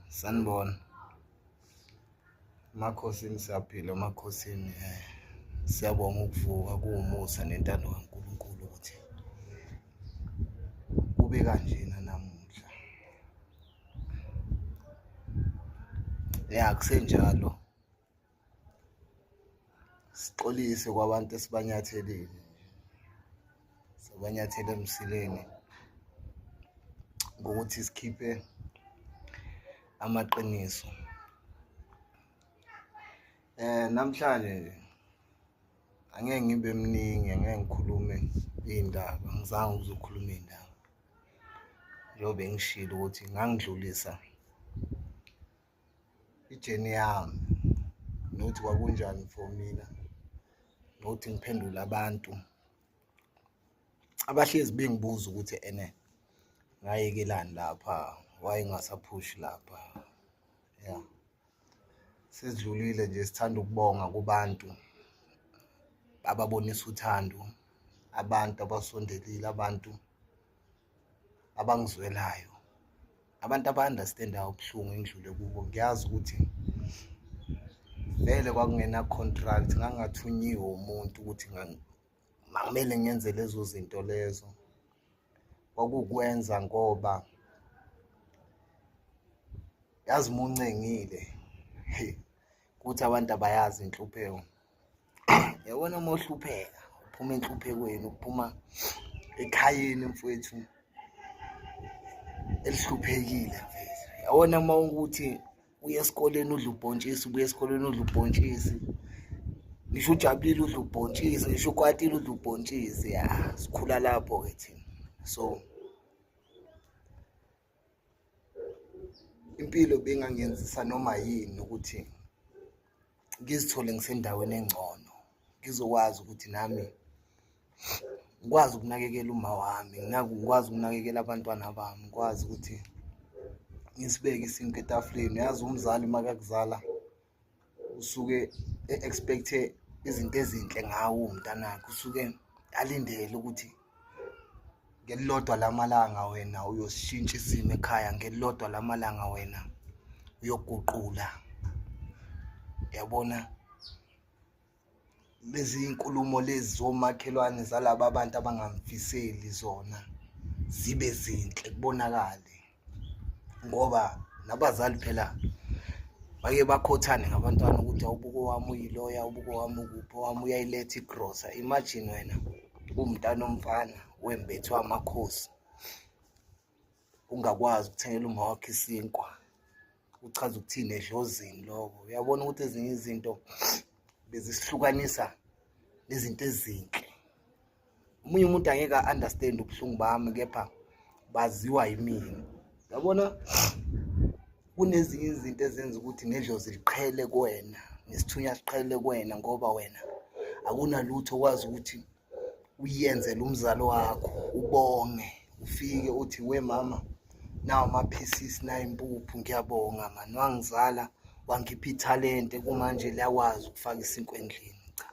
Sanibona. Emakhosini siyaphila emakhosini, siyabonga ukuvuka kuwumusa nentando kaNkulunkulu ukuthi kube kanjena namuhla. Ya, kusenjalo. Sixolise kwabantu esibanyathelile, sabanyathela emsileni ngokuthi sikhiphe amaqiniso. Namhlanje nje angeke ngibe mningi, angeke ngikhulume iy'ndaba, angizange ukuzokhuluma iy'ndaba. Njengoba bengishilo ukuthi ngangidlulisa i-journey yami nokuthi kwakunjani for mina nokuthi ngiphendule abantu abahlezi bengibuza ukuthi ene ngayekelani lapha, why ngingasaphushi lapha. Ya, sesidlulile nje, sithanda ukubonga kubantu ababonisa uthando, abantu abasondelile, abantu abangizwelayo, abantu aba-understand-ayo ubuhlungu engidlule kubo. Ngiyazi ukuthi vele kwakungena-contract, ngangingathunyiwe umuntu ukuthi makumele ngenze lezo zinto lezo. Kwakuwukwenza ngoba yazi uma uncengile, hheyi, ukuthi abantu abayazi inhlupheko. Uyabona uma uhlupheka, uphuma enhluphekweni, uphuma ekhayeni mfowethu elihluphekile mfethu. Yabona uma ukuthi uya esikoleni udla ubhontshisi, ubuya esikoleni udla ubhontshisi, ngisho ujabulile udla ubhontshisi, ngisho ukwatile udla ubhontshisi, ya, sikhula lapho-ke thina. So impilo bengangenzisa noma yini ukuthi ngizithole ngisendaweni engcono, ngizokwazi ukuthi nami ngikwazi ukunakekela uma wami, ngikwazi ukunakekela abantwana bami, ngikwazi ukuthi ngisibeke isinkwa etafuleni. Uyazi umzali uma kakuzala usuke e-expect-e izinto ezinhle ngawe uwumntanakhe, usuke alindele ukuthi ngelilodwa lamalanga wena uyosishintsha isimo ekhaya, ngelilodwa lamalanga wena uyoguqula. Yabona lezi iy'nkulumo lezi zomakhelwane zalaba bantu abangamfiseli zona zibe zinhle kubonakale ngoba nabazali phela bake bakhothane ngabantwana ukuthi awubuke owami uyiloya, ubuke owami ukuphi, owami uyayiletha igrosa. Imagine wena uwumntana omfana wembethwe amakhosi ungakwazi ukuthengela uma wakho isinkwa, kuchaza ukuthini edlozini lokho? Uyabona ukuthi ezinye izinto bezisihlukanisa nezinto ezinhle. Omunye umuntu angeke a-understand ubuhlungu bami kepha baziwa yimina. Yabona kunezinye izinto ezenza ukuthi nedlozi liqhele kuwena, nesithunywa siqhele kuwena ngoba wena akunalutho okwazi ukuthi uyenzele umzali wakho, ubonge, ufike uthi we mama nawu amaphisisi nayi impuphu, ngiyabonga mani wangizala wangipha ithalente kumanje liyakwazi ukufaka isinkwa endlini. Cha,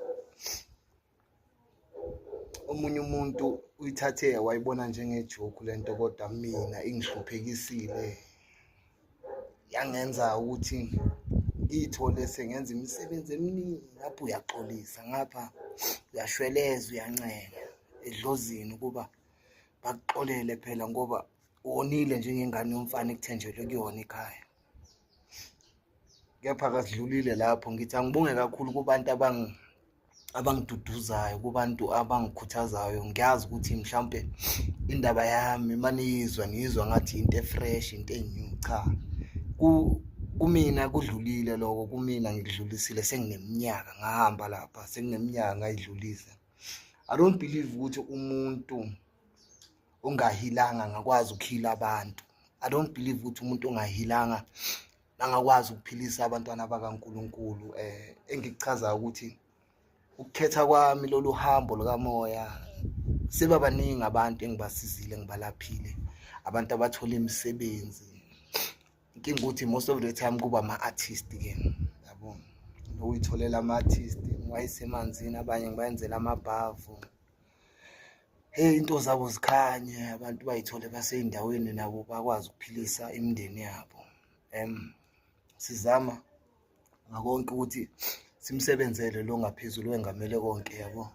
omunye umuntu uyithathe wayibona njengejoke lento kodwa mina ingihluphekisile, yangenza ukuthi ngiy'thole sengenza imisebenzi eminingi. Ngapha uyaxolisa, ngapha uyashweleza, uyancenga edlozini ukuba bakuxolele phela ngoba wonile njengengane yomfana ekuthenjelwe kuyona ekhaya. Kepha kasidlulile lapho, ngithi angibonge kakhulu kubantu abangiduduzayo, kubantu abangikhuthazayo. Ngiyazi ukuthi mhlawumpe indaba yami uma niyizwa niyizwa ngathi into e-fresh, into e-new. Cha, kumina kudlulile lokho, kumina ngikudlulisile sengineminyaka ngahamba lapha, sengineminyaka ngayidlulisa. I don't believe ukuthi umuntu ongahilanga angakwazi ukuhila abantu. I don't believe ukuthi umuntu ongahilanga angakwazi ukuphilisa abantwana bakaNkulunkulu. Engikuchazayo ukuthi ukukhetha kwami lolu hambo lukamoya, sebabaningi abantu engibasizile, ngibalaphile, abantu abathola imisebenzi. Inkinga ukuthi most of the time kuba ama-artist-ke, yabo, nokuyitholela ama-artist ngiwayise emanzini, abanye ngibayenzela amabhavu. Hey, into zabo zikhanye, abantu bayithole basey'ndaweni nabo bakwazi ukuphilisa imindeni yabo. Sizama ngakonke ukuthi simsebenzele lo ngaphezulu wengamele konke yabo.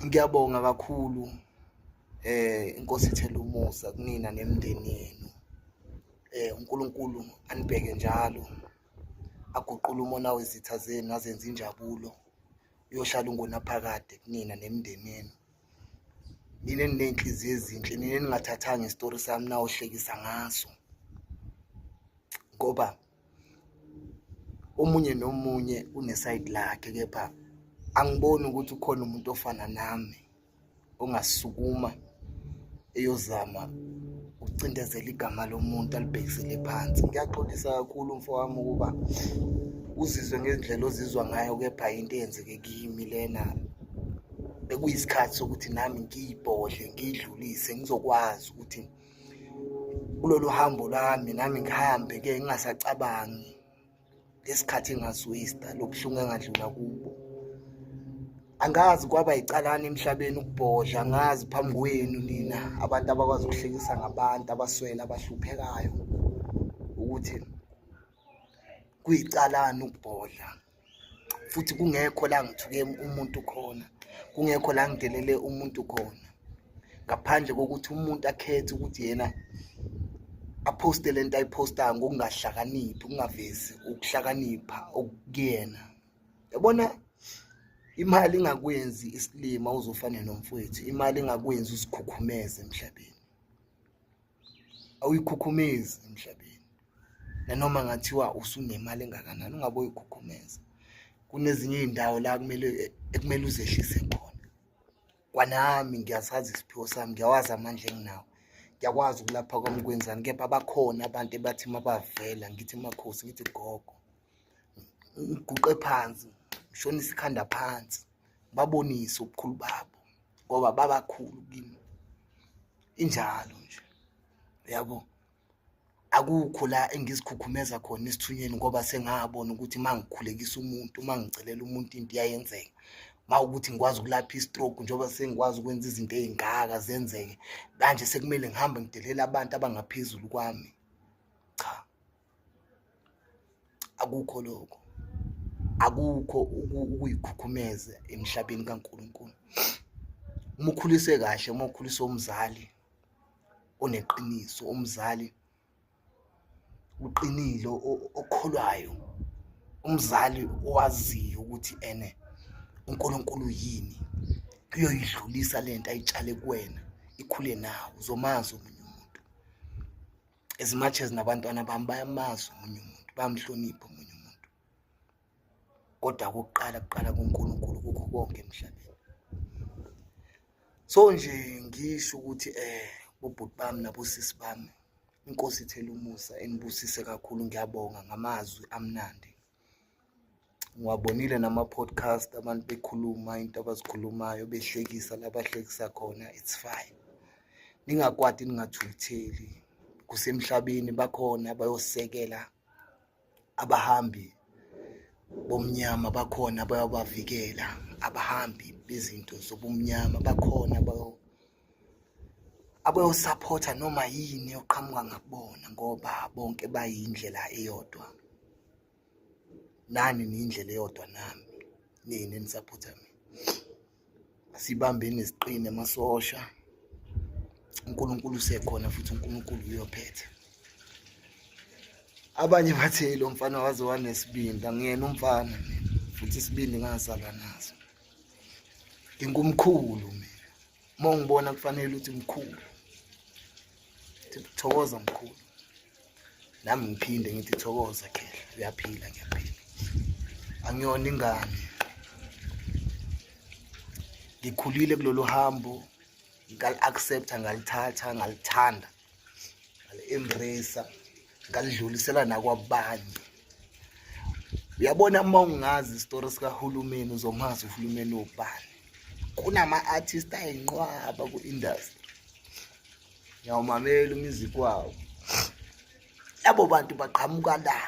Ngiyabonga kakhulu inkosi ithele umusa kunina nemindeni yenu. UNkulunkulu anibheke njalo, aguqule umona wezitha zenu azenze injabulo. Uyohlala ungunaphakade kunina nemindeni yenu. Nina eniney'nhliziyo ezinhle, nina eningathathanga isitori sami nayohlekisa ngaso ngoba omunye nomunye unesayidi lakhe, kepha angiboni ukuthi ukhona umuntu ofana nami ongasukuma eyozama ukucindezela igama lomuntu alibhekisele phansi. Ngiyaxolisa kakhulu mfowami ukuba uzizwe ngezindlela ozizwa ngayo, kepha into eyenzeke kimi lena bekuyisikhathi sokuthi nami ngiyibhodle ngiyidlulise ngizokwazi ukuthi kulolu hambo lwami nami ngihambe-ke ngingasacabangi lesikhathi engasiwista lobuhlungu engadlula kubo. Angazi kwaba yicalani emhlabeni ukubhodla, angazi phambi kwenu nina abantu abakwazi ukuhlekisa ngabantu abaswele abahluphekayo ukuthi kuyicalani ukubhodla futhi kungekho la ngithuke umuntu khona, kungekho la ngidelele umuntu khona. Ngaphandle kokuthi umuntu akhethe ukuthi yena aphoste le nto ayiphostayo ngokungahlakaniphi, ukungavezi ukuhlakanipha okukuyena. Yabona imali ingakwenzi isilima uze ufane nomfowethu, imali ingakwenzi uzikhukhumeze emhlabeni. Awuyikhukhumezi emhlabeni nanoma ngathiwa usunemali engakanani ungabe uyikhukhumeza. Kunezinye iy'ndawo la kumele ekumele uzehlise khona. Kwanami ngiyasazi isiphiwo sami, ngiyawazi amandla enginawo, ngiyakwazi ukulapha kwami kwenzani, kepha bakhona abantu ebathi uma bavela ngithi makhosi, ngithi gogo, ngiguqe phansi, ngishonise ikhanda phansi, ngibabonise ubukhulu babo ngoba babakhulu kimi. Injalo nje, yabo. Akukho la engizikhukhumeza khona esithunyweni ngoba sengabona ukuthi uma ngikhulekisa umuntu, uma ngicelela umuntu into iyayenzeka. Uma ukuthi ngikwazi ukulapha i-stroke njengoba sengikwazi ukwenza izinto ey'ngaka zenzeke, manje sekumele ngihambe ngidelele abantu abangaphezulu kwami? Cha, akukho lokho, akukho ukuyikhukhumeza emhlabeni kaNkulunkulu. Uma ukhuliswe kahle, uma ukhuliswe umzali oneqiniso, umzali uqinile okholwayo, umzali owaziyo ukuthi ene uNkulunkulu yini, uyoyidlulisa lento ayitshale kuwena ikhule nawe, uzomazi omunye umuntu. As much as nabantwana bami bayamazi omunye umuntu, bayamhlonipha omunye umuntu. Kodwa okokuqala kuqala kuNkulunkulu kukho konke emhlabeni. So nje ngisho ukuthi bobhuti bami nabosisi bami, inkosi ithele umusa inibusise kakhulu. Ngiyabonga ngamazwi amnandi. Ngiwabonile nama-podcast abantu bekhuluma into abazikhulumayo behlekisa la bahlekisa khona, it's fine. Ningakwati ningathukutheli, kusemhlabeni bakhona abayosekela abahambi bomnyama, bakhona abayobavikela abahambi bezinto zobumnyama, bakhona abayosaphotha noma yini eyoqhamuka ngakubona ngoba bonke bayindlela eyodwa. Nani niyindlela eyodwa nami, nina enisaphotha mina. Asibambeni siqine masosha, uNkulunkulu usekhona futhi uNkulunkulu uyophetha. Abanye bathi lo mfana waze wanesibindi, angiyena umfana mina futhi isibindi ngazalwa naso. Ngingumkhulu mina, uma ungibona kufanele uthi mkhulu, thokoza mkhulu. Nami ngiphinde ngithi thokoza khehla, uyaphila ngiyaphila. Angiyona ingane, ngikhulile kulolu hambo ngali-accept-a ngalithatha ngalithanda ngali-embrace-a ngalidlulisela nakwabanye. Uyabona uma ungazi isitori sikahulumeni uzomazi uhulumeni wobani. Kunama-artist ayinqwaba ku-industry, ngiyawumamela umusic wawo. Labo bantu baqhamuka la,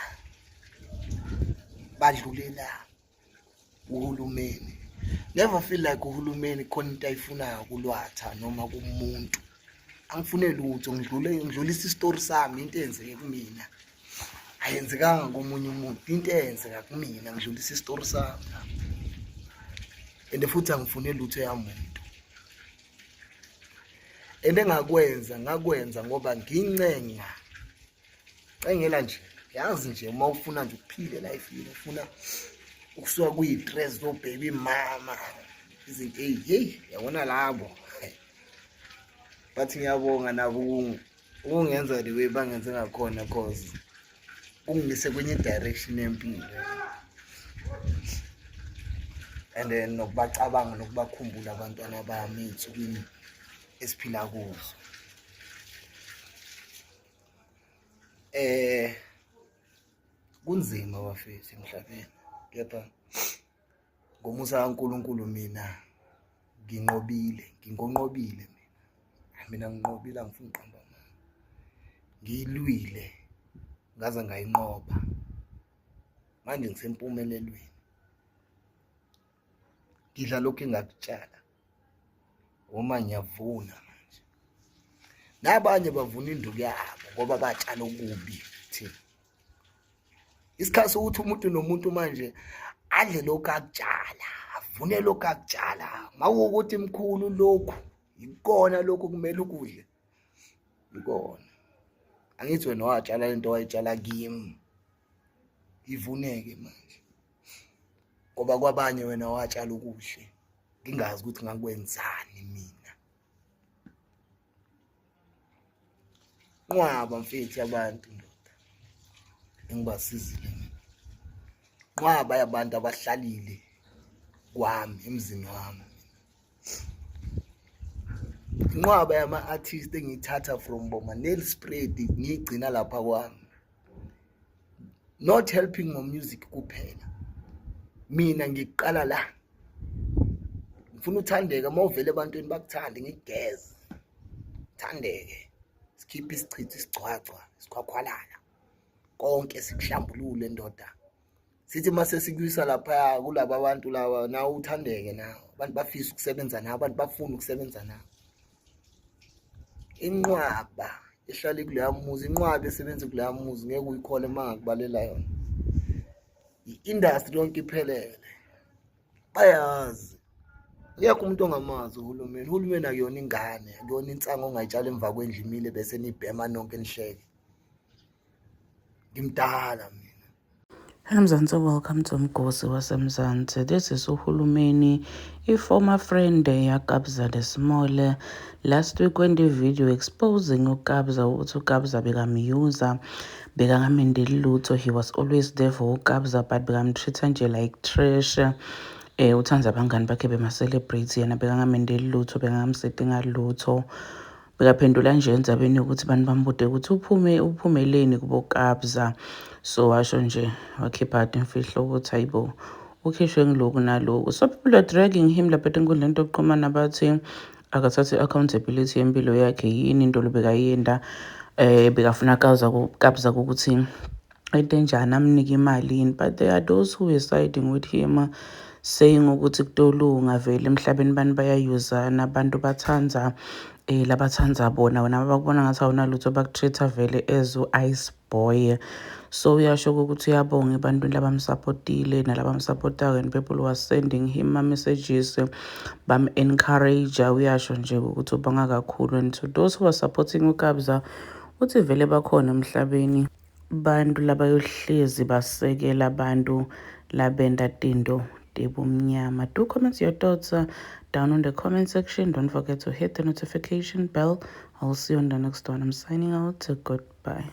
badlule la uhulumeni. Never feel like uhulumeni khona into ayifunayo kulwatha noma kumuntu. Angifune lutho, ngidlule ngidlulisa isitori sami, into eyenzeke kumina ayenzekanga komunye umuntu, into eyenzeka kumina ngidlulisa isitori sami, and futhi angifune lutho yamuntu. And engakwenza ngakwenza ngoba ngincenga cengela nje, yazi nje uma ufuna nje ukuphila elifini, ufuna ukusuka kuyi-stress zo-baby mama, izinto eyi, yabona labo. But ngiyabonga nabo ukungenza the way bangenze ngakhona, 'cause kungise kwenye direction yempilo, and then nokubacabanga nokubakhumbula abantwana bami ey'nsukwini esiphila kuzo. Kunzima bafethu emhlabeni, kepha ngomusa kaNkulunkulu mina nginqobile, ngingonqobile mina. Mina nginqobile, angifuni ukuqamba amanga. Ngiyilwile ngaze ngayinqoba, manje ngisempumelelweni, ngidla lokhu engakutshala uma ngiyavuna manje. Nabanye bavuna induku yabo ngoba batshala okubi. Thina isikhathi sokuthi umuntu nomuntu manje adle lokhu akutshala, avune lokhu akutshala. Mawukuthi mkhulu, lokhu ikona lokhu kumele ukudle, ikona. Angithi wena watshala lento wayitshala kimi, ivuneke manje, ngoba kwabanye wena watshala okuhle, ngingazi ukuthi ngakwenzani mina. Nqwaba mfethu yabantu ndoda engibasizile mina, nqwaba yabantu abahlalile kwami emzini wami, inqwaba yama-artist engiyithatha from boma Nelspruit ngiyigcina lapha kwami, not helping ngo-music kuphela. Mina ngiqala la, ngifuna uthandeke, uma uvela ebantwini bakuthande, ngikugeze thandeke, sikhiphe isichitho, isigcwagcwa, isikhwakhwalala, konke sikuhlambulule ndoda. Sithi mase sikuyisa laphaya kulaba bantu laba, nawe uthandeke, nawe abantu bafisa ukusebenza nawe, abantu bafuna ukusebenza nawe. Inqwaba ehlale kuleya muzi, inqwaba esebenza kuleya muzi, ngeke uyikhole uma ngakubalela yona. I-industry yonke iphelele bayazi, akekho umuntu ongamazi uhulumeni. Uhulumeni akuyona ingane, akuyona insango ongayitshala emva kwendlu imile bese nibhema nonke nihleke. Ngimdala mina. Hello Mzansi, welcome to Mgosi waseMzansi. This is uhulumeni, i-former friend yaKabza the Small. Last week when the video exposing uKabza ukuthi uKabza bekamuse, bekangamendeli lutho, he was always there for uKabza but bekamtreat nje like trash. Uthanda abangani bakhe bema-celebrate, yena bekangamendeli lutho, bekangamsetinga lutho. Bekaphendula nje endzabeni yokuthi bantu bambude ukuthi uphume uphumeleni kuboKabza, so washo nje wakhipha imfihlo ukuthi hayibo, ukhishwe ngiloku naloku. So people are dragging him lapha etinkundleni tokuxhumana, bathi akathathe i-accountability yempilo yakhe, yini into lobekayenda, bekafuna Kabza Kabza ukuthi into enjani, amnike imali yini. But there are those who were siding with him, saying ukuthi kutolunga vele emhlabeni, bantu bayayuzana, abantu bathanda labathandza bona, wena bakubona ngathi awunalutho, bakutreat vele as u-ice boy. So uyasho ukuthi uyabonga ebantwini labamsupportile nalabamsupportayo and people who are sending him ama-messages bam-encourage. Uyasho nje ukuthi ubonga kakhulu, and to those who are supporting uKabza, uthi vele bakhona emhlabeni bantu labayohlezi basekela abantu labenta tinto tebumnyama. Do comment your thoughts down on the comment section. Don't forget to hit the notification bell. I'll see you on the next one. I'm signing out. Goodbye.